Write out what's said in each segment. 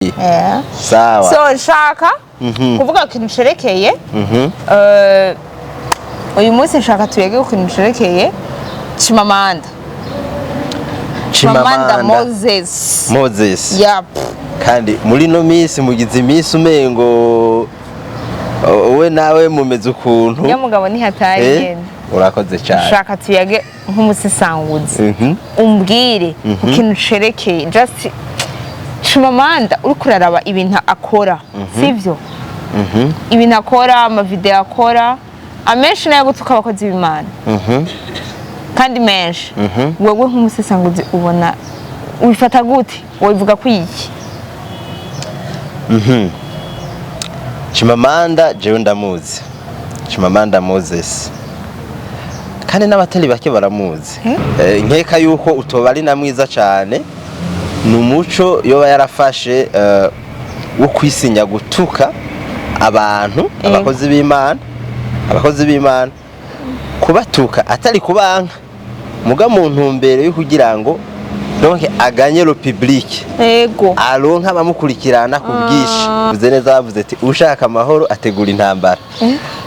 Yeah. Sawa. So nshaka kuvuga ku kintu cerekeye uyu munsi nshaka tuyege ku kintu cerekeye Chimamanda. Chimamanda Moses. Moses. Yep. Kandi muri no minsi mugize iminsi umengo wowe nawe mumeze ukuntu. Ya mugabo ni hatari nyene. Urakoze cyane. Nshaka tuyage nk'umusisanguzi. Umbwire ku kintu cerekeye just Chimamanda, uriko uraraba ibintu akora, sivyo? Ibintu akora, amavideo akora, amenshi nayo gutuka abakozi b'Imana. Kandi menshi. Wewe nk'umusesanguzi ubona ubifata gute? Wobivuga ko iki? Chimamanda jewe ndamuzi. Chimamanda Moses. Kandi n'abatari bake baramuzi. Nkeka yuko utoba ari na mwiza cyane, ni umuco yoba yarafashe wo kwisinya gutuka abantu, abakozi b'Imana, abakozi b'Imana kubatuka atari kubanka, muga mu ntumbero yo kugira ngo donc aganye le public, aronka abamukurikirana ku bwinshi. Bivuze neza, bavuze ati ushaka amahoro ategura intambara.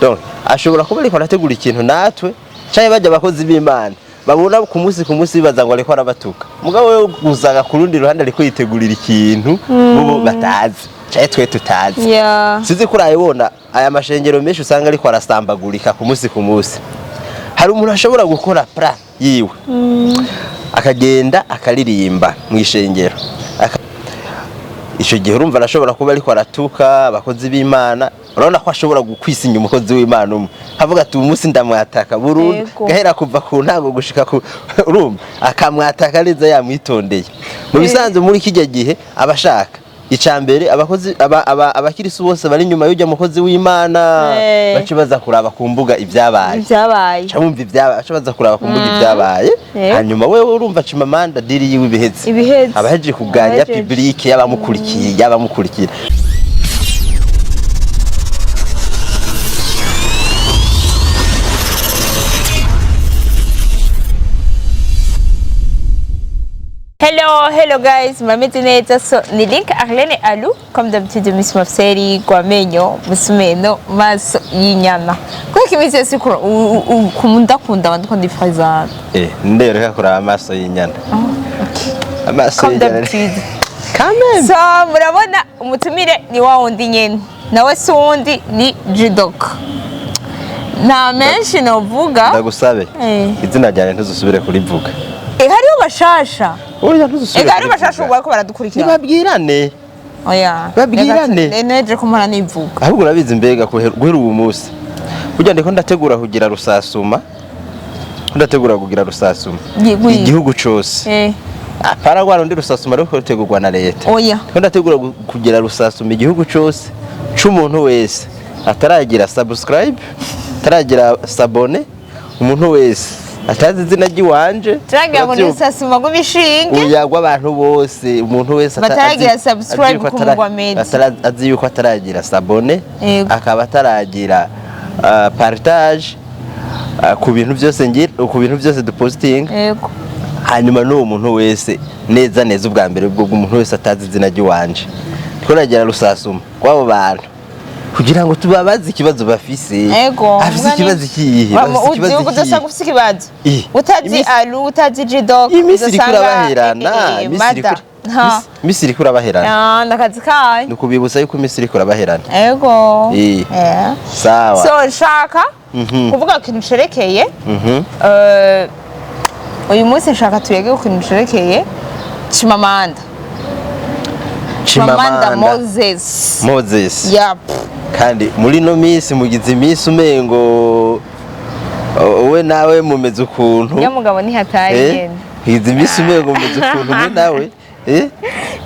Donc ashobora kuba ariko arategura ikintu natwe canke bajya abakozi b'Imana babona ku munsi ku munsi bibaza ngo ariko arabatuka, mugabo we usanga ku rundi ruhande ariko yitegurira ikintu bo batazi canke twe tutazi. Sinzi ko urayibona aya mashengero menshi usanga ariko arasambagurika ku munsi ku munsi. Hari umuntu ashobora gukora pra yiwe, akagenda akaririmba mu ishengero. Ico gihe urumva arashobora kuba ariko aratuka abakozi b'Imana. Urabona ko ashobora kwisinya umukozi w'Imana umwe, avuga ati uyu munsi ndamwataka burundu, gahera kuva ku ntango gushika ku urumva akamwataka neza yamwitondeye. Mu bisanzwe muri kijya gihe abashaka ica mbere abakozi abakirisu bose bari inyuma y'ujya mukozi w'Imana bace baza kuraba ku mbuga ibyabaye. Ibyabaye. Ca bumva ibyabaye, baca baza kuraba ku mbuga ibyabaye. Hanyuma wewe urumva Chimamanda diri yiwe ibiheze. Ibiheze. Abahejeje kuganya Abahejeje. public y'abamukurikiye y'abamukurikira. Hello, hello guys, murameze neza? So ni Link Arlene Alu, comme d'habitude Miss Mafseri Gwamenyo Musumeno maso y'inyana. Kuko iminsi yose ukunda abantu ko ndifraza. Ndereka kuraba amaso y'inyana. Amaso Comme y'inyana. d'habitude. Quand même. So murabona umutumire ni wa wundi nyene. Nawe si wundi ni Jidok. Nta menshi novuga. Ndagusabe. Izina ryawe ntuzusubire kurivuga. Hariho bashasha. Oya, ntuzusubire. Hariho bashasha ubu bariko baradukurikira. Nibabwirane. Oya. Babwirane. Neje ko mpora nivuga. Ahubwo urabizi mbega guhera ubu munsi. Burya ndiko ndategura kugira rusasuma. Ndategura kugira rusasuma. Igihugu cose. Apara rwa rundi rusasuma ruriko rutegurwa na leta. Oya. Ndiko ndategura kugira rusasuma igihugu cose c'umuntu wese ataragira subscribe, ataragira sabone, umuntu wese atazi izina ry'iwanje. Turagira ngo uravyumva? nusasuma rw'ibishinge. Oya, rw'abantu bose, umuntu wese Bataragira subscribe ku Mugwa Media. Azi yuko ataragira sabone, akaba ataragira partage ku bintu byose ngira, ku bintu byose dupostinga. Hanyuma n'uwo muntu wese neza neza ubwa mbere ubwo umuntu wese atazi izina ry'iwanje, twaragira rusasuma kw'abo bantu kugira ngo tubabaze ikibazo bafise. Afise ikibazo ikihe? Bafise ikibazo Uzi ikihe? udasanga ufise ikibazo. Utazi Alu, utazi Jidok, Iminsi iriko udasanga, irabaherana, iminsi Mada. Iminsi iriko irabaherana. Ah, ndakazi kayo. Ni ukubibutsa yuko iminsi iriko irabaherana. Sawa. So nshaka kuvuga ku kintu cerekeye uyu munsi nshaka tuyege ku kintu cerekeye Chimamanda. Chimamanda Moses. Moses. Yep. Kandi muri no minsi mugize iminsi umengo wowe nawe mumeze ukuntu. Ya mugabo ni hatari nyene. Mugize iminsi umengo mumeze ukuntu mwe nawe.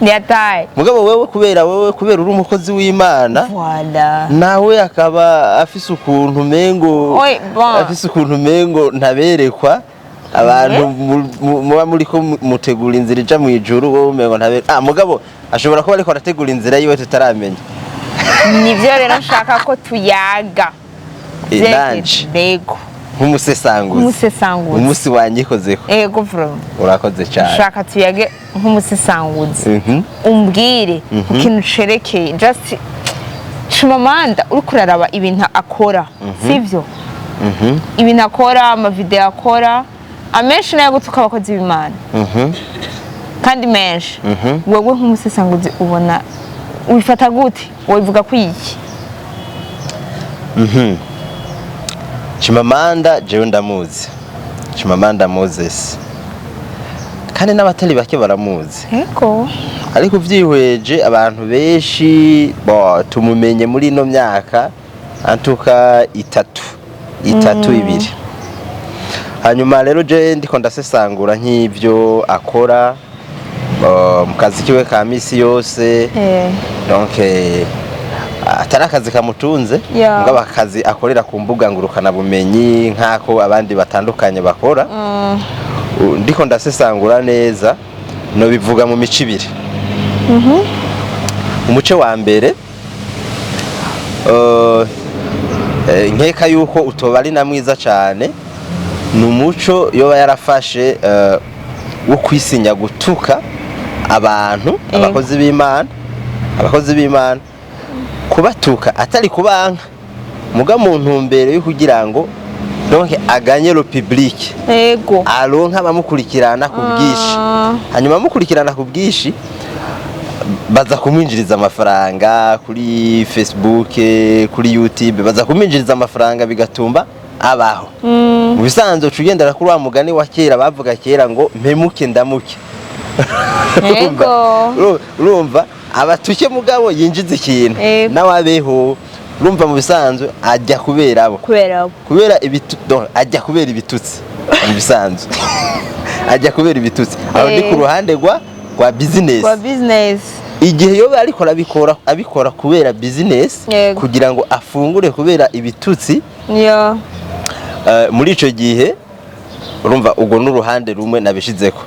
Ni hatari. Mugabo wewe kubera wewe kubera uri umukozi w'Imana. Voilà. Nawe akaba afise ukuntu mengo Oi, bon. afise ukuntu mengo ntaberekwa abantu muba muriko mutegura inzira ija mu ijuru, wowe umengo ntaberekwa. Mugabo ashobora kuba ariko arategura inzira yiwe tutaramenya. Nivyo rero nshaka ko tuyaga. Nanje. Yego. Nk'umusesanguzi. Nk'umusesanguzi. Umunsi wanyikozeko. Ego, vraiment. Urakoze cyane. Shaka tuyage nk'umusesanguzi, umbwire ku kintu cerekeye just Chimamanda. Uriko uraraba ibintu akora, sivyo? Ibintu akora, amavideo akora, amenshi nayo gutuka abakozi b'Imana, kandi menshi. Wewe nk'umusesanguzi ubona ubifata gute? Wobivuga ko iki? Chimamanda jewe ndamuzi, Chimamanda Moses, kandi n'abatari bake baramuzi. Ariko uvyihweje, abantu benshi bo tumumenye muri ino myaka antuka itatu, ibiri. Hanyuma rero je ndiko ndasesangura nk'ivyo akora mu kazi kiwe ka misi yose, donc atari akazi kamutunze, mugabo akazi akorera ku mbuga ngurukanabumenyi nk'ako abandi batandukanye bakora. Ndiko ndasesangura neza, nobivuga mu mico ibiri. Umuce wa mbere, nkeka yuko utoba ari na mwiza cyane, ni umuco yoba yarafashe wo kwisinya gutuka abantu, abakozi b'Imana. Abakozi b'Imana kubatuka atari kubanka, muga mu ntumbero yo kugira ngo donc aganye le public, aronka abamukurikirana ku bwinshi. Hanyuma amukurikirana ku bwinshi, baza kumwinjiriza amafaranga kuri Facebook, kuri YouTube, baza kumwinjiriza amafaranga, bigatumba abaho. Mu bisanzwe uca ugendera kuri wa mugani wa kera bavuga kera ngo "mpemuke ndamuke". Urumva, abatuke mugabo yinjiza ikintu, nawe abeho. Urumva, mu bisanzwe ajya kubera abo, kubera abo. Kubera ibitu, donc ajya kubera ibitutsi. Mu bisanzwe ajya kubera ibitutsi. Aho ni ku ruhande rwa business. Kwa business. Igihe yoba ariko arabikora, abikora kubera business, kugira ngo afungure kubera ibitutsi, muri ico gihe urumva ubwo n'uruhande rumwe nabishizeko.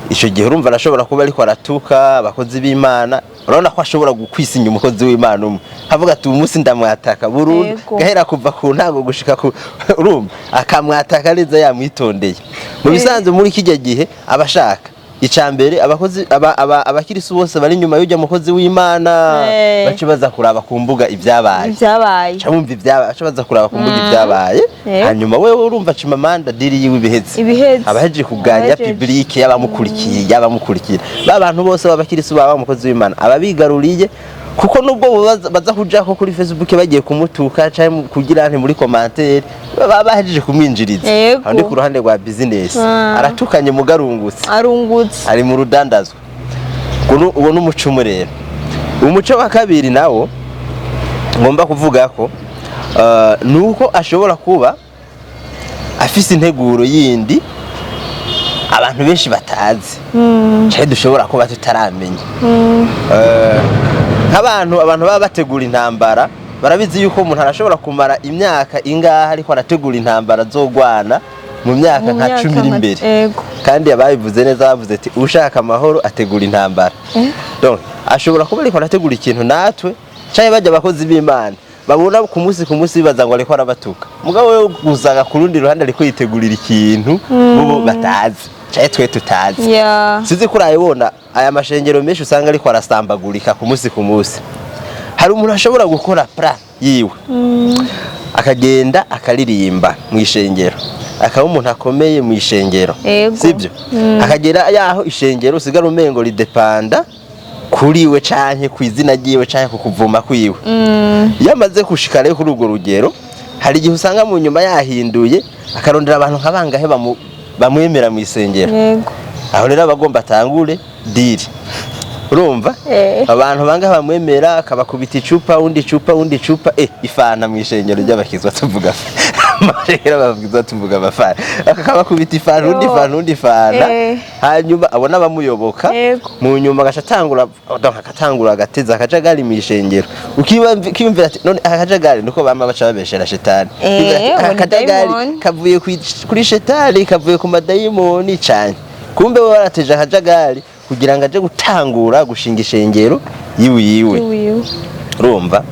Ico gihe urumva arashobora kuba ariko aratuka abakozi b'Imana. Urabona ko ashobora gukwisinya umukozi w'Imana umwe, avuga ati "Uyu munsi ndamwataka burundu", gahera kuva ku ntango gushika ku, urumva, akamwataka neza yamwitondeye. Mu bisanzwe muri kijya gihe aba ashaka ica mbere abakozi abakirisu bose bari inyuma y'ujya mukozi w'Imana bace baza kuraba ku mbuga ibyabaye. Ibyabaye. Ca bumva ibyabaye, baca baza kuraba ku mbuga ibyabaye. Hanyuma wewe urumva Chimamanda deal yiwe ibiheze. Ibiheze. Abahejeje kuganya Abahejeje. public y'abamukurikiye, y'abamukurikira, ba bantu bose b'abakirisu baba umukozi w'Imana ababigaruriye, kuko nubwo baza kujako kuri Facebook bagiye kumutuka canke kugira nti muri commentaire, baba bahejeje kumwinjiriza. Aho ndi ku ruhande rwa business. Aratukanye mugarungutse. Arungutse. Ari mu rudandazwa. Uwo ni umuco umwe. Rero umuco wa kabiri nawo ngomba kuvuga ko ni uko ashobora kuba afise integuro yindi abantu benshi batazi, canke dushobora kuba tutaramenya. Nk'abantu abantu baba bategura intambara barabizi yuko umuntu arashobora kumara imyaka ingahe ariko arategura intambara zogwana mu myaka Mu nka myaka 10 iri imbere. Kandi ababivuze neza bavuze ati "Ushaka amahoro ategura intambara". Donc ashobora kuba ariko arategura ikintu natwe canke bajya abakozi b'Imana babona ku munsi ku munsi bibaza ngo ariko arabatuka, mugabo we usanga ku rundi ruhande ariko yitegurira ikintu bo batazi canke twe tutazi. Sinzi ko urayibona aya mashengero menshi usanga ariko arasambagurika ku munsi ku munsi. Hari umuntu ashobora gukora plan yiwe, akagenda akaririmba mu ishengero, akaba umuntu akomeye mu ishengero, sibyo? Akagera yaho ishengero usigara umengo ridepanda kuri we, canke ku izina ryiwe, canke ku kuvuma kwiwe. Iyo amaze gushika rero kuri urwo rugero, hari igihe usanga mu nyuma yahinduye, akarondera abantu nka bangahe bamwemera mu isengero. Aho rero aba agomba atangure deal, urumva? Abantu bangahe bamwemera, akabakubita icupa, undi icupa, undi icupa, ifana mu ishengero ry'abakizwa, tuvuga amashengero y'abakizwa, tuvuga abafana, akabakubita ifana, undi ifana, undi ifana. Hanyuma abona abamuyoboka. Mu nyuma agaca atangura, donc agatangura agateza akajagari mu ishengero. Ukiyumvira ati "None aka kajagari niko bama baca babeshera shetani?" Ukiyumvira ati, ngo "Aka ni kajagari dayimoni." kavuye kuri shetani, kavuye ku madayimoni cane." Kumbe we warateje akajagari kugira ngo aje gutangura gushinga ishengero yiwe yiwe. Wiwe. Urumva,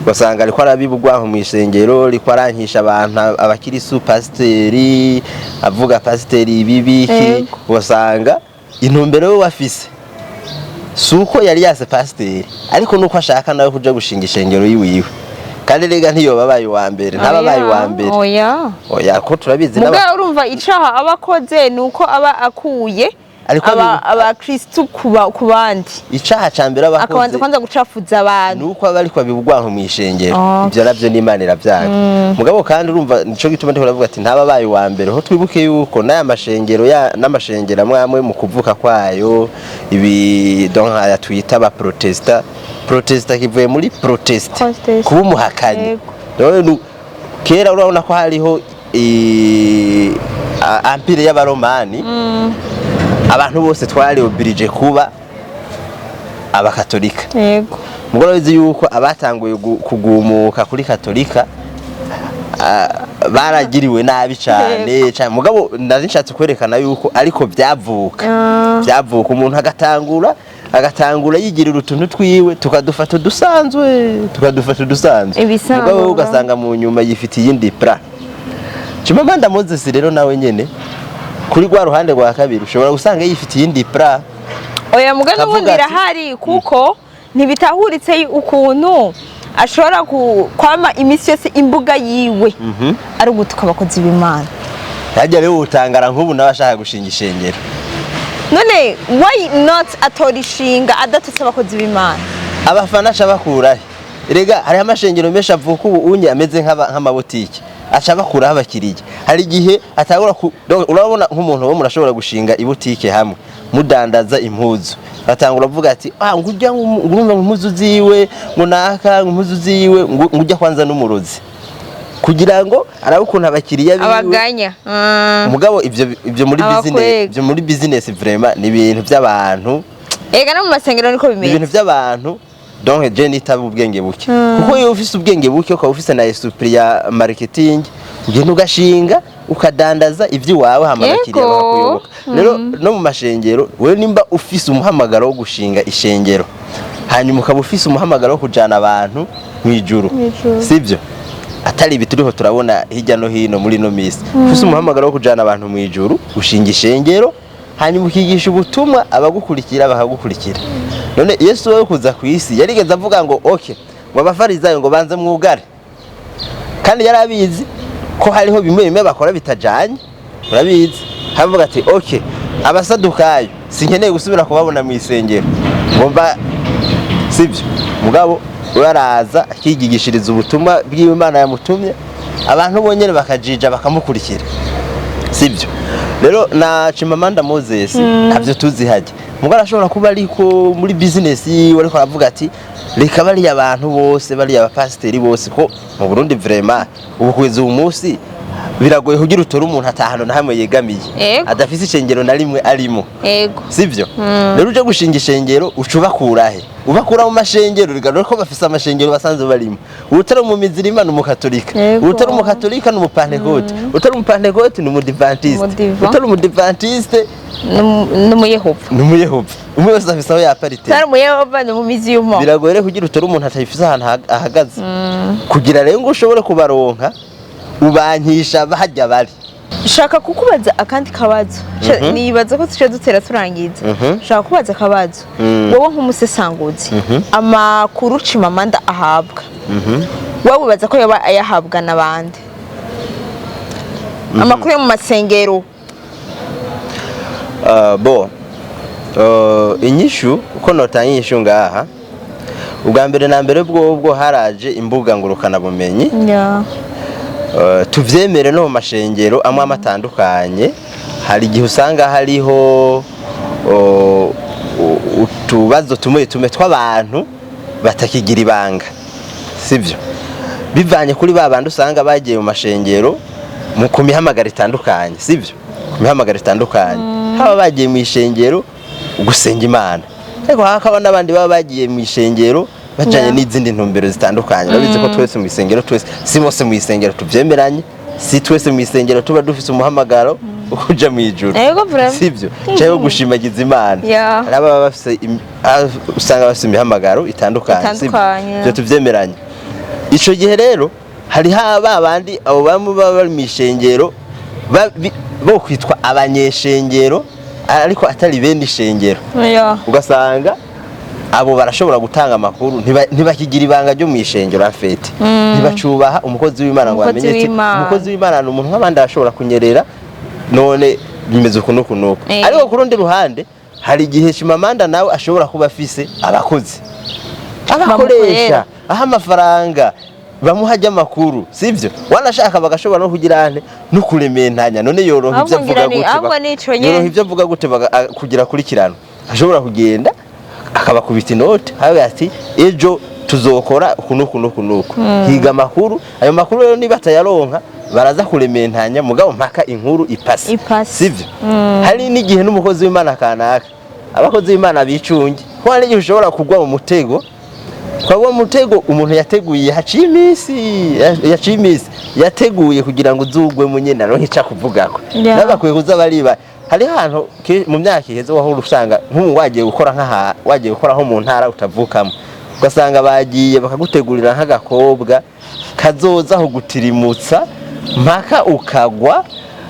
Ugasanga ariko arabiba urwanko mu isengero, ariko arankisha abantu abakirisu pasiteri, avuga pasiteri ibibiki. Ugasanga intumbero we wafise si uko yari yase pasiteri, ariko nuko ashaka nawe kuja gushinga ishengero yiwiwe. Kandi rega ntiyoba abaye uwa mbere, ntaba abaye uwa mbere. Oya. Oya, ko turabizi Mugabo urumva icaha aba akoze ni uko aba akuye Ariko abakristu ku bandi. Icaha ca mbere aba Akabanza akoze kwanza gucafuza abantu. Nuko aba ariko abiba urwanko mu ishengero. Ivyo navyo n'Imana iravyanga. Mugabo kandi urumva nico gituma ndiko ndavuga ati ntaba abaye uwa mbere, ho twibuke yuko n'aya mashengero ya n'amashengero amwe amwe mu kuvuka kwayo, ibi donc aya twita aba protesta, protesta kivuye muri protest, Protest. kuba umuhakanyi. Rero kera urabona ko hariho empire y'abaromani, abantu bose twari obligé kuba abakatolika. Mugabo urabizi yuko abatanguye kugumuka kuri katolika baragiriwe nabi cane cane. Mugabo nari nshatse kwerekana yuko ariko byavuka, byavuka umuntu agatangura yigirira utuntu twiwe, tukadufata udusanzwe, tukadufata udusanzwe. Ibisanzwe. Mugabo wowe ugasanga mu nyuma yifitiye iyindi plan. Chimamanda Moses rero nawe nyene kuri rwa ruhande rwa kabiri ushobora gusanga yifitiye iyindi plan. Oya, muga Kavuga n'ubundi irahari, kuko ntibitahuritse ukuntu ashobora kwama iminsi yose imbuga yiwe ari ugutuka abakozi b'Imana. Hajya rero utangara nk'ubu nawe ashaka gushinga ishengero. None why not atora ishinga adatutse abakozi b'Imana? Abafana aca bakurahe? Erega hariho amashengero menshi avuka ubu unye ameze nk'amabotike, aca bakuraho abakiriya. Hari igihe atangura donc urabona nk'umuntu wo murashobora gushinga ibutike hamwe mudandaza impuzu, batangura avuga ati: "Ah, ngujya ngurumva impuzu ziwe, ngo naka ngo impuzu ziwe, ngo ngujya kwanza n'umurozi," kugira ngo arabe ukuntu abakiriya biwe Abaganya. Mugabo ivyo muri Abakwega. business, ivyo muri business vraiment ni ibintu by'abantu. Ega no mu masengero niko Ni ibintu bimeze. by'abantu. Donc je nitaba ubwenge buke, kuko iyo ufise ubwenge buke ukaba ufise na esprit ya marketing, ugenda ugashinga ukadandaza ivy'iwawe, hama abakiriya bakakuyoboka. Rero no mu mashengero, wewe nimba ufise umuhamagaro wo gushinga ishengero, hanyuma ukaba ufise umuhamagaro wo kujana abantu mw'ijuru, Mw'ijuru. sivyo, atari ibi turiho turabona hirya no hino muri ino misi, ufise umuhamagaro wo kujana abantu mw'ijuru, gushinga ishengero, hanyuma ukigisha ubutumwa, abagukurikira bakagukurikira. None Yesu wewe kuza ku isi yarigeze avuga ngo okay, ngo abafarizayo ngo banze mwugare? Kandi yari abizi ko hariho bimwe bimwe bakora bitajanye, urabizi, havuga ati: "Okay, abasadukayo sinkeneye gusubira kubabona mu isengero," ngo mba sibyo. Mugabo we araza akigigishiriza ubutumwa bw'Imana yamutumye, abantu bonyene bakajija bakamukurikira, sibyo? Rero na Chimamanda Moses ntabyo tuzi hajya, mugabo arashobora kuba ariko muri business yiwe ariko aravuga ati: "Reka bariya abantu bose, bariya abapasiteri bose," ko mu Burundi vraiment ubu kugeza ubu munsi biragoye kugira utore umuntu atahano na hamwe yegamiye, adafise ishengero na rimwe arimo. Sivyo? Rero uje gushinga ishengero uca ubakurahe? Ubakura mu mashengero rigarura ko bafise amashengero basanzwe barimo. Utari mu mizirima ni umukatolika, utari umukatolika ni umupantekote, utari umupantekote ni umudivantiste, Umudiva. utari umudivantiste N'umuyehova. Ni umuyehova. Umwe wese afise aho yaparite. Utari umuyehova ni umumiziyumo. Biragoye rero kugira utore umuntu atayifise ahantu ahagaze. Kugira rero ngo ushobore kubaronka, ubankisha bahajya bari. Shaka kukubaza akandi kabazo. Nibaza ko tuce dutera turangiza. Shaka kubaza akabazo. Wowe nk'umusesanguzi, amakuru Chimamanda ahabwa, wowe wibaza ko yoba ayahabwa n'abandi? Amakuru yo mu masengero. Bo inyishu uko notanga inyishu ngaha, ubwa mbere na mbere bwobwo haraje imbuga ngurukanabumenyi. Tuvyemere, no mu mashengero amwe amwe atandukanye hari igihe usanga hariho utubazo tumwe tumwe tw'abantu batakigira ibanga, sivyo? Bivanye kuri ba bandi usanga bagiye mu mashengero mu ku mihamagaro itandukanye, sivyo? Ku mihamagaro itandukanye, haba bagiye mu ishengero gusenga Imana, ariko hakaba n'abandi baba bagiye mu ishengero bajanye n'izindi ntumbero zitandukanye. Urabizi ko twese mu isengero, twese, si bose mu isengero tuvyemeranye, si twese mu isengero tuba dufise umuhamagaro wo kuja mu ijuru. Yego, vraiment. Sivyo? Canke wo gushimagiza Imana. Hari ababa bafise usanga bafise imihamagaro itandukanye, sivyo? Itandukanye. Ivyo tuvyemeranye. Ico gihe rero hari ba bandi, abo bamwe baba bari mu ishengero, bo kwitwa abanyeshengero ariko atari bene ishengero. Ugasanga abo barashobora gutanga amakuru, ntibakigira ibanga ryo mu ishengero afete, ntibacubaha umukozi w'Imana ngo Umukozi bamenye ati w'Imana. Umukozi w'Imana ni umuntu nk'abandi, arashobora kunyerera, none bimeze uku n'uku n'uku. Ariko ku rundi ruhande hari igihe Chimamanda nawe ashobora kuba afise abakozi abakoresha, Bamukorera. aha amafaranga bamuha ajya amakuru, sivyo? Wanashaka bagashobora no kugira ante no kurementanya. None yoroha ibyo Ahubwo avuga ngira ni- gute? ahubwo nico nyene. Yoroha ibyo avuga gute kugira kurikirana? Ashobora kugenda akabakubita inote, akavuga ati: "Ejo tuzokora uku n'uku n'uku n'uku, higa amakuru." Ayo makuru rero niba atayaronka baraza kurementanya, mugabo mpaka inkuru ipase. Ipase. Sivyo? Hari n'igihe n'umukozi w'Imana kanaka, abakozi b'Imana bicunge, kuko hari n'igihe ushobora kugwa mu mutego, ukagwa mu mutego umuntu yateguye haciye iminsi, yaciye iminsi yateguye kugira ngo uzugwemo nyene aronke ico akuvugako. Nabo bakwiye kuza bariba. Hariho ahantu mu myaka iheze wahora usanga nk'ubu wagiye gukora nk'aha, wagiye gukora nko mu ntara utavukamo, ugasanga bagiye bakagutegurira nk'agakobwa kazoza kugutirimutsa mpaka ukagwa,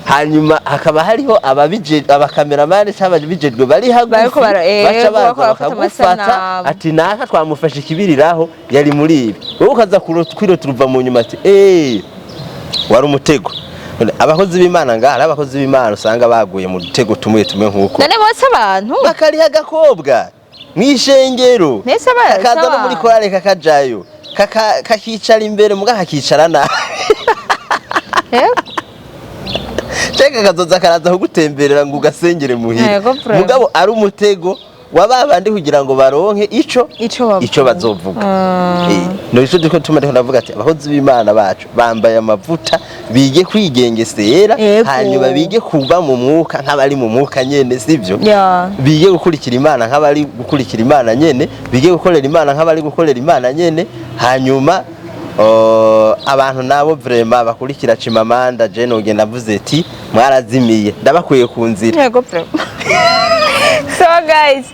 hanyuma hakaba hariho ababije, abakameramani cyangwa ababijejwe bari hagufi, Bariko baca baza bariko barafata bakagufata amasanamu. Ati: "Naka twamufashe ikibiriraho yari muri ibi." Wowe ukaza kwirota uruva mu nyuma ati: "Eh, wari umutego." None abakozi b'Imana ngaha, hari abakozi b'Imana usanga baguye mu dutego tumwe tumwe nk'uko. None bose abantu Bakariha agakobwa mw'ishengero, Mbese kakaza no muri abantu. korale, kakajayo, kakicara imbere, muga kakicara nabi. Ceka kazoza karaza kugutemberera ngo ugasengere muhira. Yego, vraiment. Mugabo ari umutego wa babandi kugira ngo baronke ico Ico bavuga. Ico bazovuga. No ico ndiko tuma ndiko ndavuga ati abakozi b'Imana bacu bambaye amavuta bige kwigengesera, hanyuma bige kuba mu mwuka nk'abari mu mwuka nyene, sivyo? Bige gukurikira Imana nk'abari gukurikira Imana nyene, bige gukorera Imana nk'abari gukorera Imana nyene. Hanyuma abantu nabo vraiment bakurikira Chimamanda, je nogenda avuze ati mwarazimiye, ndabakwiye ku nzira. Yego, vraiment. So guys,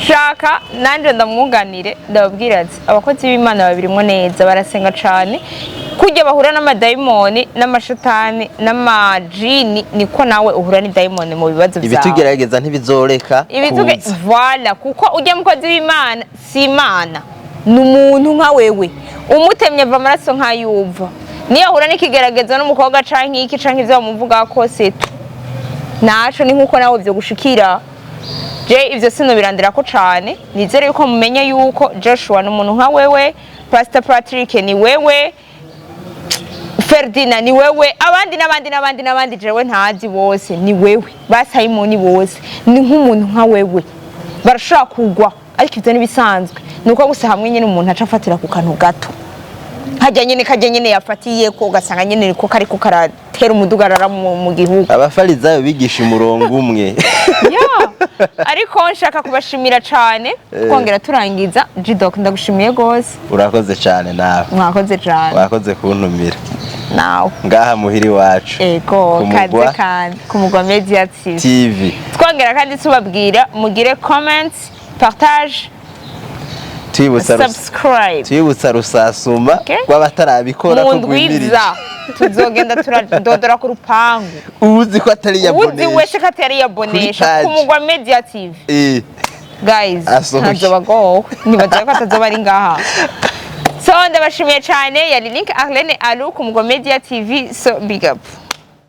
shaka nanje ndamwunganire, ndababwira ati abakozi b'Imana babirimwo neza, barasenga cane. Kurya bahura n'amadayimoni n'amashetani n'amajini, niko nawe uhura n'idayimoni mu bibazo vyawe. Ibitugerageza ntibizoreka Ibituge kuza. Voilà, kuko ujya mukozi w'Imana si Imana, ni umuntu nka wewe. Umutemye ava amaraso nk'ayuva. Niyo ahura n'ikigeragezo n'umukobwa canke iki canke ivyo bamuvuga ko setu naco, ni nkuko nawe vyo gushikira. Je ivyo sinobirandira ko cane. Nizere yuko mumenye yuko Joshua ni umuntu nka wewe, Pastor Patrick ni wewe, Ferdinand ni wewe, abandi n'abandi n'abandi n'abandi jewe ntazi bose ni wewe, ba Simon bose ni nk'umuntu nka wewe, barashobora kugwa, ariko ivyo n'ibisanzwe. Ni uko gusa hamwe nyine umuntu aca afatira ku kantu gato hajya nyine kajya nyine yafatiye ko, ugasanga nyine niko kariko karatera umudugarara mu gihugu. Abafarizayo bigisha umurongo umwe. Ya, ariko nshaka kubashimira cane. Twongera turangiza, Jidok, ndagushimiye gose. Urakoze cane nawe. Mwakoze cane. Wakoze kuntumira Nawe. ngaha muhiri iwacu. Ego. Ku Mugwa Kaze kandi ku Mugwa Media TV. TV. Twongera kandi tubabwira mugire comments, partage, Twibutsa subscribe. Twibutsa rusasuma rw'abatarabikora Mu ko rwimirije. ndwiza tuzogenda turadodora ku rupangu. Uzi ko atari Uzi yabonesha wese ko atari yabonesha Kuri ku page. Mugwa Media TV. Guys, Asohoye. ntazoba agowe, nibaza ko atazoba ari ngaha. So ndabashimiye cyane. Yari Link Arlene Alu ku Mugwa Media TV. So big up.